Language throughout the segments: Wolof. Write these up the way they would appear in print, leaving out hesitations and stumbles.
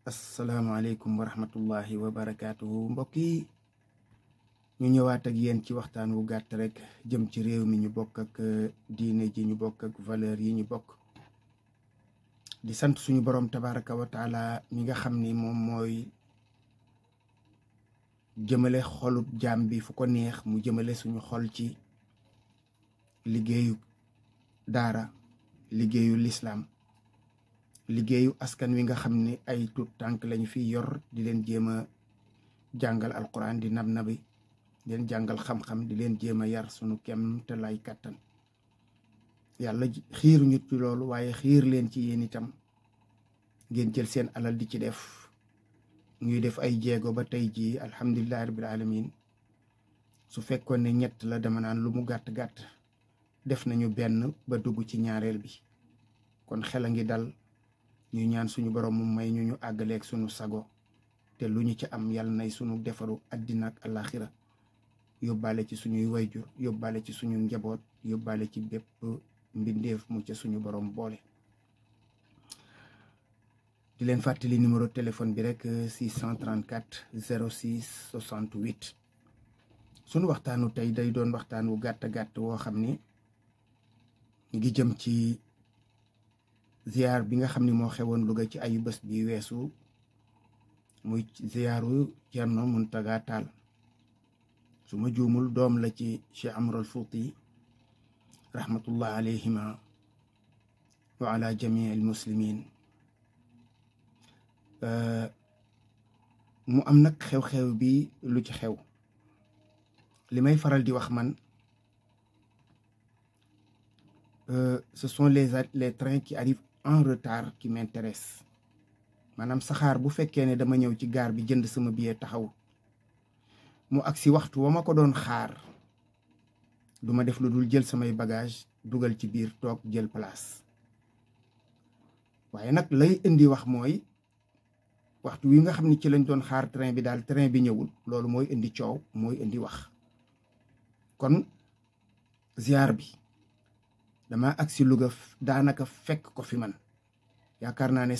asalaamaaleykum wa rahmatullahi wa barakaatuhu mbokk yi ñu ñëwaat ak yéen ci waxtaan wu gàtt rek jëm ci réew mi ñu bokk ak diine ji ñu bokk ak valeur yi ñu bokk di sant suñu borom tabaraka wa taala mi nga xam ni moom mooy jëmale xolub jaam bi fu ko neex mu jëmale suñu xol ci liggéeyu daara liggéeyu lislaam liggéeyu askan wi nga xam ne ay tuut tànk lañu fi yor di leen jéem a jàngal alquran di nabi di leen jàngal xam-xam di leen jéem a yar sunu kem te lay kàttan yàlla xiir ñu ci loolu waaye xiir leen ci yéen itam ngeen jël seen alal di ci def ñuy def ay jéego ba tey jii alhamdulillahi rabbil alamin su fekkoon ne ñett la dama naan lu mu gàtt-gàtt def nañu benn ba dugg ci ñaareel bi kon xel a ngi dal ñu ñaan suñu borom mu may ñu àggaleeg suñu sago te lu ñu ci am yàlla nay suñu defaru àddina ak alaxira yóbbaale ci suñuy wayjur yóbbaale ci suñu njaboot yóbbaale ci bépp mbindeef mu ca suñu borom boole. di leen fàttali numéro téléphone bi rek 634 06 68 suñu waxtaanu tey day doon waxtaan wu gàtt woo xam ni ngi jëm ci ziyaar bi nga xam ni moo xewoon Louga ci ayu bés bi weesu muy ziyaaru Cerno Muntaga Taal su ma juumul doom la ci Cheikh Amarul Fuuti rahmatullah alayhima wa ala jamii al muslimin mu am nag xew-xew bi lu ci xew li may faral di wax man ce sont les trains qui arrivent en retard qui m'intéresse maanaam saxaar bu fekkee ne dama ñëw ci gaar bi jënd sama billet taxaw mu agsi waxtu wa ma ko doon xaar duma def lu dul jël samay bagage dugal ci biir toog jël place waaye nag lay indi wax mooy waxtu wi nga xam ni ci lañ doon xaar train bi daal train bi ñëwul loolu mooy indi coow mooy indi wax kon ziar bi dama agsi Louga daanaka fekk ko fi man yaakaar naa ne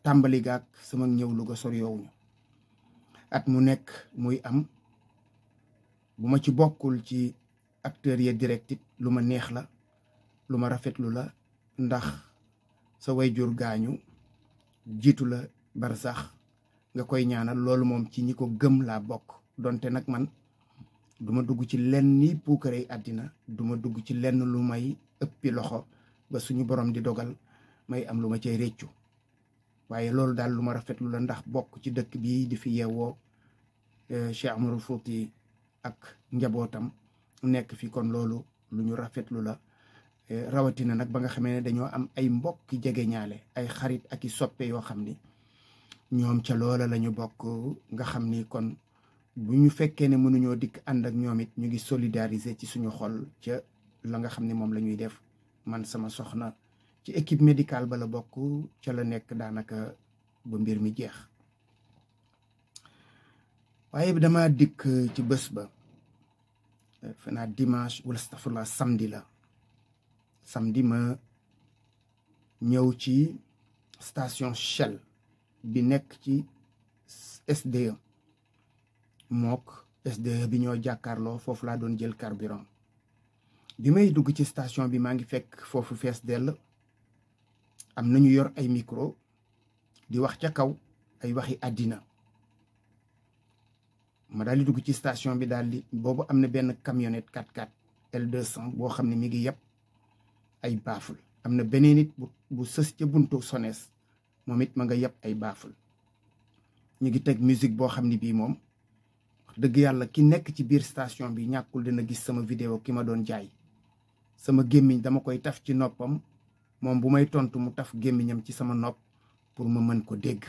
tàmbali gaak sama ñëw Louga soriyoowuñu at mu nekk muy am bu ma ci bokkul ci acteurs yi direct lu ma neex la lu ma rafetlu la ndax sa wayjur gaañu jiitu la barsax nga koy ñaanal loolu moom ci ñi ko gëm laa bokk donte nag man duma dugg ci lenn ni puukarey àddina duma dugg ci lenn lu may ëppi loxo ba suñu borom di dogal may am lu ma cay réccu waaye loolu daal lu ma rafetlu la ndax bokk ci dëkk bii di fi yeewoo Cheikh Amarul Fouti ak njabootam nekk fi kon loolu lu ñu rafetlu la rawatina nag ba nga xamee ne dañoo am ay mbokki jege ñaale ay xarit ak i soppe yoo xam ni ñoom ca loola la ñu bokk nga xam ni kon bu ñu fekkee ne mënuñoo dikk ànd ak ñoom it ñu ngi solidariser ci suñu xol ca la nga xam ne moom la ñuy def man sama soxna ci équipe médicale ba la bokk ca la nekk daanaka ba mbir mi jeex waaye bi dama dikk ci bés ba fanaa dimanche wala astafurlah samedi la samedi ma ñëw ci station Shell bi nekk ci SDE mook SDE bi ñoo jàkkaarloo foofu laa doon jël carburant bi may dugg ci station bi maa ngi fekk foofu fees dell am nañu yor ay micro di wax ca kaw ay waxi àddina ma daal di dugg ci station bi daal di boobu am na benn camionnette 4x4 L200 boo xam ne mi ngi yëpp ay baaful am na beneen nit bu sës ca buntu SONES moom it ma nga yëpp ay baaful ñu ngi teg musique boo xam ne bii moom dëgg yàlla ki nekk ci biir station bi ñàkkul dina gis sama vidéo ki ma doon jaay sama gémmiñ dama koy taf ci noppam moom bu may tontu mu taf gémmiñam ci sama nopp pour ma mën ko dégg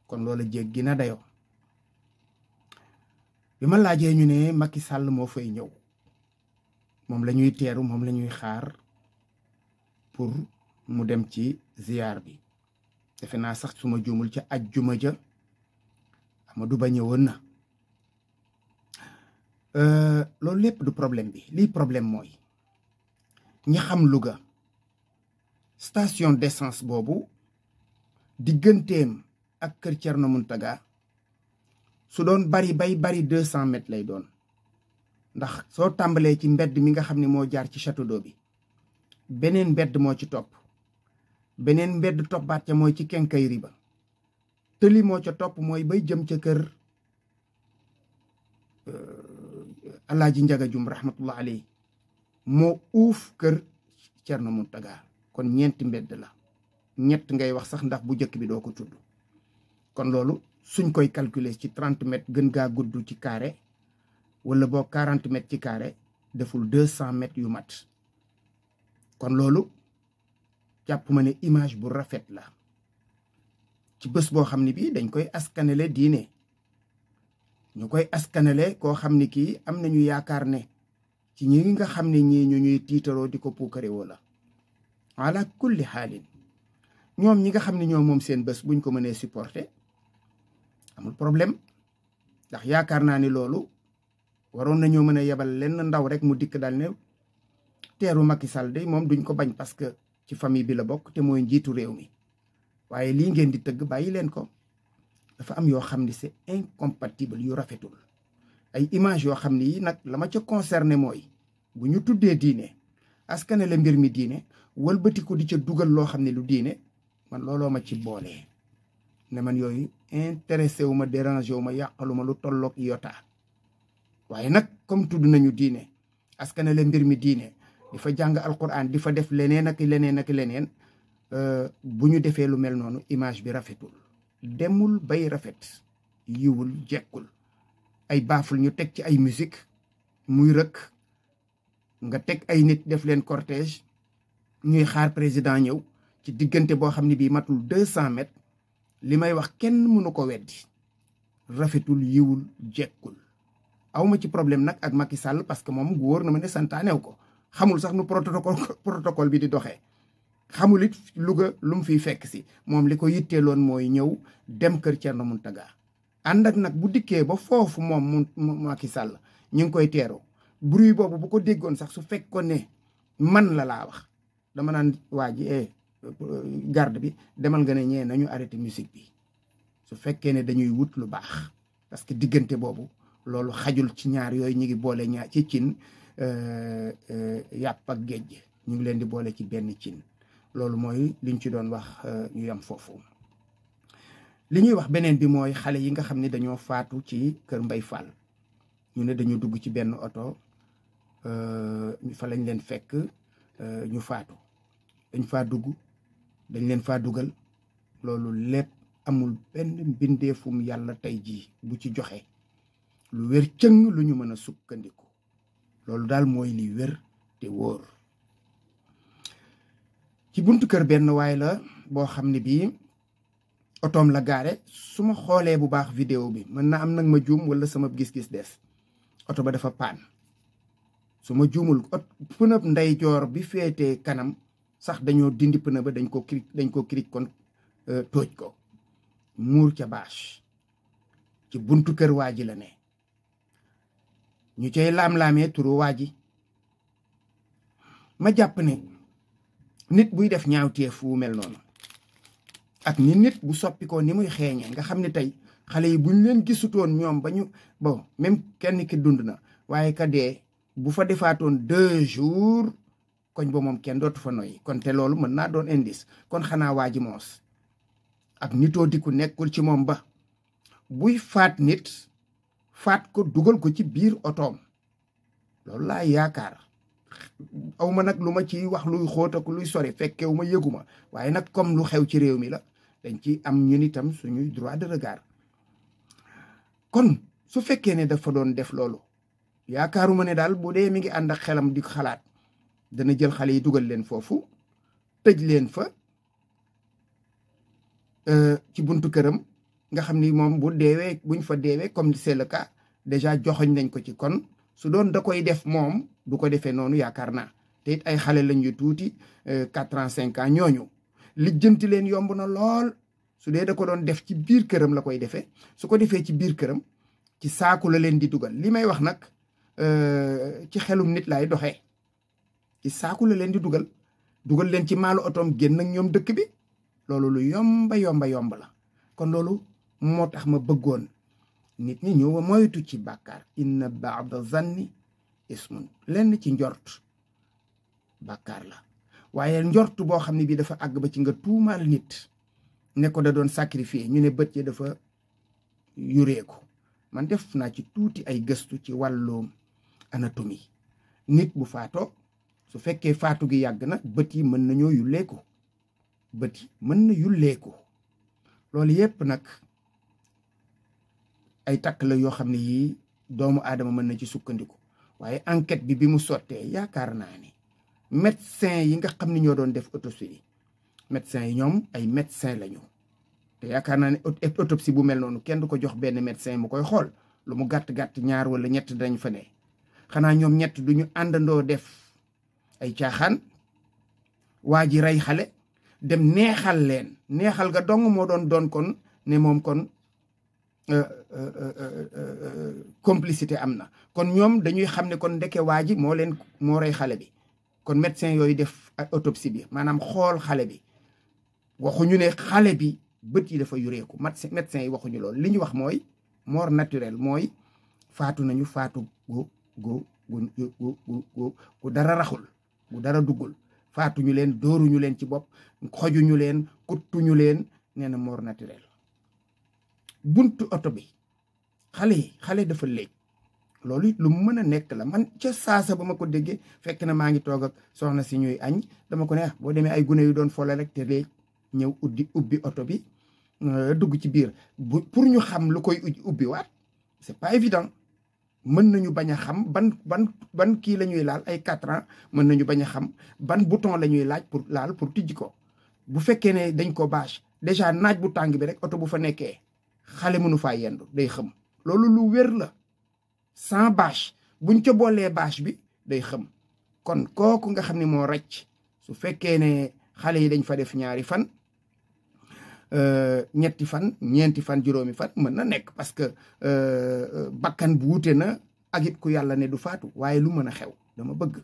kon loola jéggi na dayoo bi ma laajee ñu ne Macky Sall moo fay ñëw moom la ñuy teeru moom la ñuy xaar pour mu dem ci ziyaar bi defe naa sax suma juumul ca ajjuma ja Amadou Ba ñëwoon na loolu lépp du problème bi lii problème mooy ñi xam Louga station d'essence boobu digganteem ak kër Thierno Mountaga su doon bari bay bari 200 mètres lay doon ndax soo tàmbalee ci mbedd mi nga xam ne moo jaar ci château d'eau bi beneen mbedd moo ci topp beneen mbedd toppaat ca mooy ci kenkayri ba tëli moo ca topp mooy bay jëm ca kër Alaaji Njaga Jum rahmatullah alayhi moo uuf kër Thierno Mountaga kon ñeenti mbedd la ñett ngay wax sax ndax bu njëkk bi doo ko tudd kon loolu suñ koy calculer ci 30 mètres gën gaa gudd ci carré wala boo 40 mètres ci carré deful 200 mètres yu mat kon loolu jàpp ma ne image bu rafet la ci bés boo xam ne bii dañ koy askanele diine ñu koy askanele koo xam ne kii am nañu yaakaar ne ci ñi nga xam ne ñii ñu ñuy tiitaroo di ko puukare wala ala kulli xaalin ñoom ñi nga xam ne ñoom moom seen bés buñ ko mënee supporter amul problème ndax yaakaar naa ni loolu waroon nañoo mën a yebal lenn ndaw rek mu dikk daal ne teeru Macky Sall de moom duñ ko bañ parce que ci famille bi la bokk te mooy njiitu réew mi waaye lii ngeen di tëgg bàyyi leen ko dafa am yoo xam ne c'est incompatible yu rafetul ay image yoo xam ne yi nag la ma ca concerné mooy bu ñu tuddee diine askanale mbir mi diine wëlbatiku di ca dugal loo xam ne lu diine man looloo ma ci boolee ne man yooyu intéressé wu ma dérangé wu ma yàqalu ma lu tolloog yota waaye nag comme tudd nañu diine askanale mbir mi diine di fa jàng alquran di fa def leneen ak leneen ak leneen bu ñu defee lu mel noonu image bi rafetul demul bay rafet yiwul jekkul ay baaful ñu teg ci ay musique muy rëkk nga teg ay nit def leen cortège ñuy xaar président ñëw ci diggante boo xam ne bii matul 200 mètres li may wax kenn mënu ko weddi rafetul yiwul jekkul awma ci problème nag ak Macky Sall parce que moom wóor na ma ne santaanew ko xamul sax nu protocole bi di doxee xamul it Louga lu mu fiy fekk si moom li ko yitteeloon mooy ñëw dem kër Thierno Mountaga ànd ak nag bu dikkee ba foofu moom Macky Sall ñu ngi koy teeroo bruit boobu bu ko déggoon sax su fekkoon ne man la laa wax dama naan waa ji garde bi demal nga ne ñee nañu arrêté musique bi su fekkee ne dañuy wut lu baax parce que diggante boobu loolu xajul ci ñaar yooyu ñu ngi boole ñaar ci cin yàpp ak géej ñu ngi leen di boole ci benn cin loolu mooy liñ ci doon wax ñu yam foofu li ñuy wax beneen bi mooy xale yi nga xam ne dañoo faatu ci kër Mbay Fall ñu ne dañu dugg ci benn oto fa lañ leen fekk ñu faatu dañ faa dugg dañ leen faa dugal loolu lépp amul benn mbindeefum yàlla tey jii bu ci joxe lu wér cëng lu ñu mën a sukkandiku loolu daal mooy li wér te wóor ci buntu kër benn waay la boo xam ne bii otoom la gaare su ma xoolee bu baax vidéo bi mën na am nag ma juum wala sama gis-gis des oto ba dafa paan su ma juumul pneu ndeyjoor bi féetee kanam sax dañoo dindi pneu ba dañ ko cric kon tooj ko muur ca bâche ci buntu kër waa ji la ne ñu cay laam-laamee turu waa ji ma jàpp ne nit buy def ñaawteef wu mel noonu ak ni nit bu soppi ko ni muy xeeñee nga xam ne tey xale yi buñ leen gisutoon ñoom ba ñu bon même kenn ki dund na waaye ka dee bu fa defaatoon 2 jours koñ ba moom kenn dootu fa noyyi kon te loolu mën naa doon indice kon xanaa waa ji moos ak nitoo di ku nekkul ci moom ba buy faat nit faat ko dugal ko ci biir otoom loolu laa yaakaar aw ma nag lu ma ci wax luy xóot ak luy sori fekkewu ma yëguma waaye nag comme lu xew ci réew mi la dañ ci am ñun itam suñuy droit de regard kon su fekkee ne dafa doon def loolu yaakaaruma ne daal bu dee mi ngi ànd ak xelam di xalaat dana jël xale yi dugal leen foofu tëj leen fa ci buntu këram nga xam ni moom bu deewee buñ fa deewee comme c'est le cas déjà joxoñ nañ ko ci kon su doon da koy def moom du ko defee noonu yaakaar naa te it ay xale lañ yu tuuti 4 ans 5 ans ñooñu lijjanti leen yomb na lool su dee da ko doon def ci biir këram la koy defee su ko defee ci biir këram ci saaku la leen di dugal li may wax nag ci xelum nit lay doxee ci saaku la leen di dugal leen ci maalu otoom génn ak ñoom dëkk bi loolu lu yomba la kon loolu moo tax ma bëggoon nit ñi ñëw moytu ci bàkkaar. inna ba'da zanni ismun, lenn ci njort bàkkaar la, waaye njort boo xam ne bii dafa àgg ba ci nga tuumaal nit ne ko da doon sacrifier, ñu ne bët yi dafa yureeku. man def naa ci tuuti ay gëstu ci wàllu anatomie. nit bu faatoo, su fekkee faatu gi yàgg na, bët yi mën nañoo yulleeku, bët yi mën na yulleeku. loolu yépp nag ay takk la yoo xam ne yii doomu aadama mën na ci sukkandiku, waaye enquête bi mu sottee yaakaar naa ni médecin yi nga xam ne ñoo doon def autopsie yi, médecin yi ñoom ay médecin lañu, te yaakaar naa ne autopsie bu mel noonu kenn du ko jox benn médecin mu koy xool. lu mu gàtt-gàtt ñaar wala ñett dañ fa ne. xanaa ñoom ñett duñu àndandoo def ay caaxaan, waa ji rey xale dem neexal leen, neexal ga dong moo doon kon ne moom kon complicité am na. kon ñoom dañuy xam ne kon ndeke waa ji moo rey xale bi. kon médecin yooyu def autopsie bi, maanaam xool xale bi, waxuñu ne xale bi bët yi dafa yureeku. médecin yi waxuñu loolu. li ñu wax mooy mort naturelle, mooy faatu nañu faatu gu dara raxul, gu dara duggul. faatuñu leen, dóoruñu leen ci bopp, xojuñu leen, kuttuñu leen, nee na mort naturelle. buntu oto bi xale dafa léeg. loolu it lu mën a nekk la. man ca saasa ba ma ko déggee fekk na maa ngi toog ak soxna si ñuy añ, dama ko ne boo demee ay gune yu doon fole rek te léeg ñëw ubbi oto bi dugg ci biir. pour ñu xam lu koy ubbi waat c'est pas évident. mën nañu bañ a xam ban kii la ñuy laal, ay 4 ans mën nañu bañ a xam ban bouton la ñuy laaj pour tijji ko. bu fekkee ne dañ ko bâche, déjà naaj bu tàng bi rek oto bu fa nekkee xale mënu faa yendu, day xëm. loolu lu wér la. sans bâche, buñ ca boolee bâche bi day xëm. kon kooku nga xam ne moo rëcc, su fekkee ne xale yi dañ fa def 2 fan, 3 fan, 4 fan, 5 fan, mën na nekk. parce que bakkan bu wute na ak it ku yàlla ne du faatu. waaye lu mën a xew, dama bëgg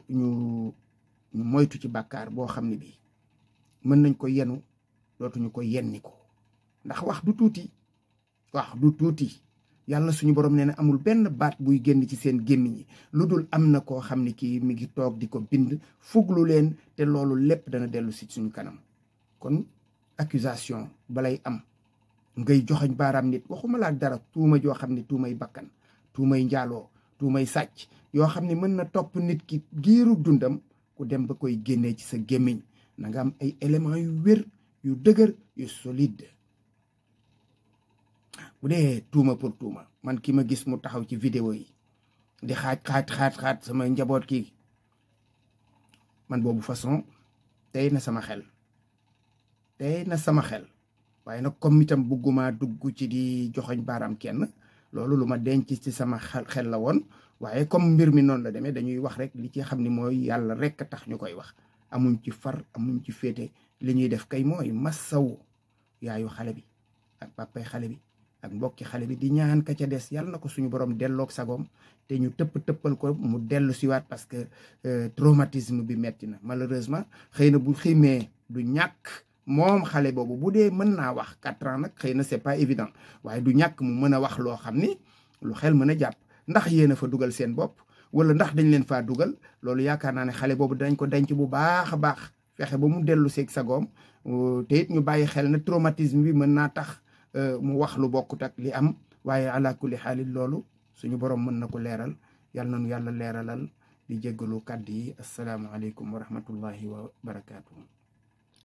ñu moytu ci bàkkaar boo xam ne bii mën nañ ko yenu, dootuñu ko yenni ko. ndax wax du tuuti. yàlla suñu borom nee na amul benn baat buy génn ci seen gémmiñ yi lu dul am na koo xam ne kii mi ngi toog di ko bind, fuglu leen, te loolu lépp dana dellu si suñu kanam. kon accusation balay am ngay joxoñ baaraam nit, waxuma laa dara tuuma joo xam ne tuumay bakkan, tuumay njaaloo, tuumay sàcc, yoo xam ne mën na topp nit ki giiru dundam, ku dem ba koy génnee ci sa gémmiñ na nga am ay éléments yu wér, yu dëgër, yu solide. bu dee tuuma pour tuuma, man ki ma gis mu taxaw ci vidéo yi di xaat sama njaboot kii, man boobu façon tey na sama xel. waaye nag comme itam bugguma dugg ci di joxoñ baaraam kenn, loolu lu ma denc ci sama xel la woon. waaye comme mbir mi noonu la demee, dañuy wax rek li ci xam ni mooy yàlla rek a tax ñu koy wax. amuñ ci far, amuñ ci féete. li ñuy def kay mooy massawu yaayu xale bi ak papay xale bi ak mbokki xale bi, di ñaan ka ca des yàlla na ko suñu borom delloog sagoom, te ñu tëppal ko mu dellu siwaat. parce que traumatisme bi metti na. malheureusement xëy na bu ximee du ñàkk moom xale boobu, bu dee mën naa wax 4 ans nag, xëy na c'est pas évident, waaye du ñàkk mu mën a wax loo xam ni lu xel mën a jàpp. ndax yéen a fa dugal seen bopp, wala ndax dañ leen faa dugal, loolu yaakaar naa ne xale boobu dañ ko denc bu baax a baax, fexe ba mu dellu seeg sagoom. te it ñu bàyyi xel na traumatisme bi mën naa tax mu wax lu bokkut ak li am. waaye ala kulli xaalit loolu suñu borom mën na ko leeral. yàlla nañu yàlla leeralal. di jéggalu kàddu yi. asalaamaaleykum wa rahmatullahi wa barakaatu.